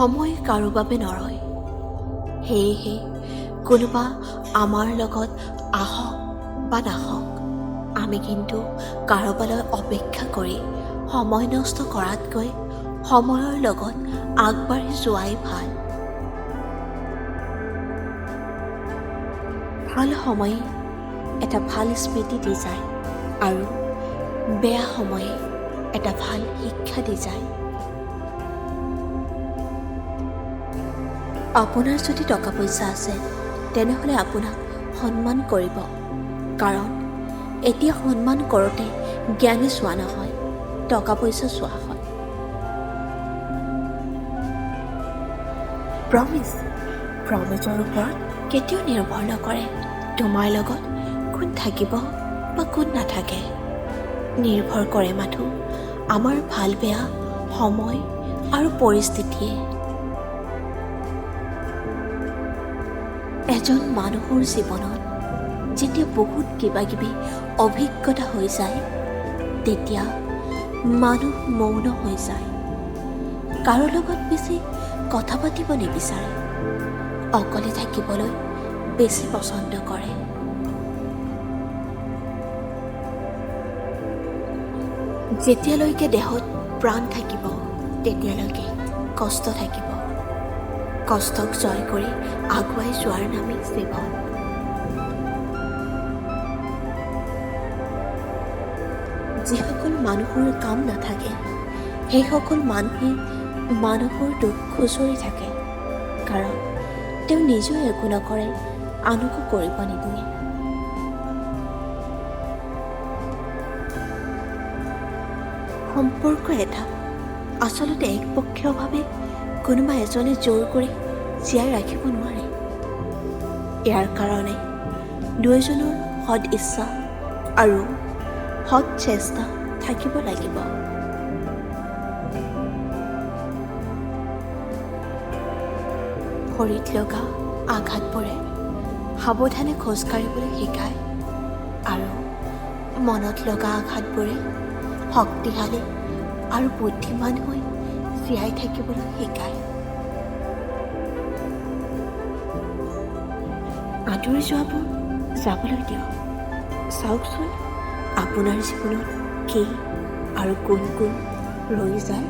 সময় কাৰো বাবে নৰয়। সেয়েহে কোনোবা আমাৰ লগত আহক বা নাহক, আমি কিন্তু কাৰোবালৈ অপেক্ষা কৰি সময় নষ্ট কৰাতকৈ সময়ৰ লগত আগবাঢ়ি যোৱাই ভাল। ভাল সময়ে এটা ভাল স্মৃতি দি যায় আৰু বেয়া সময়ে এটা ভাল শিক্ষা দি যায়। আপোনাৰ যদি টকা পইচা আছে তেনেহ'লে আপোনাক সন্মান কৰিব, কাৰণ এতিয়া সন্মান কৰোঁতে জ্ঞানে চোৱা নহয়, টকা পইচা চোৱা হয়। প্ৰমিজৰ ওপৰত কেতিয়াও নিৰ্ভৰ নকৰে তোমাৰ লগত কোন থাকিব বা কোন নাথাকে, নিৰ্ভৰ কৰে মাথোঁ আমাৰ ভাল বেয়া সময় আৰু পৰিস্থিতিয়ে। এজন মানুহৰ জীৱনত যেতিয়া বহুত কিবা কিবি অভিজ্ঞতা হৈ যায়, তেতিয়া মানুহ মৌন হৈ যায়, কাৰো লগত বেছি কথা পাতিব নিবিচাৰে, অকলে থাকিবলৈ বেছি পচন্দ কৰে। যেতিয়ালৈকে দেহত প্ৰাণ থাকিব তেতিয়ালৈকে কষ্ট থাকিব। কষ্টক জয় কৰি আগুৱাই যোৱাৰ নামেই জীৱন। যিসকল মানুহৰ কাম নাথাকে সেইসকল মানুহে মানুহৰ দুখ খুচৰি থাকে, কাৰণ তেওঁ নিজেও একো নকৰে, আনকো কৰিব নিদিয়ে। সম্পৰ্ক এটা আচলতে একপক্ষীয়ভাৱে কোনোবা এজনে জোৰ কৰি জীয়াই ৰাখিব নোৱাৰে। ইয়াৰ কাৰণে দুয়োজনৰ সৎ ইচ্ছা আৰু সৎ চেষ্টা থাকিব লাগিব। ভৰিত লগা আঘাতবোৰে সাৱধানে খোজকাঢ়িবলৈ শিকায় আৰু মনত লগা আঘাতবোৰে শক্তিশালী আৰু বুদ্ধিমান হৈ জীয়াই থাকিবলৈ শিকায়। আঁতৰি যোৱাবোৰ যাবলৈ দিয়ক। চাওকচোন আপোনাৰ জীৱনত কি আৰু কোন কোন ৰৈ যায়।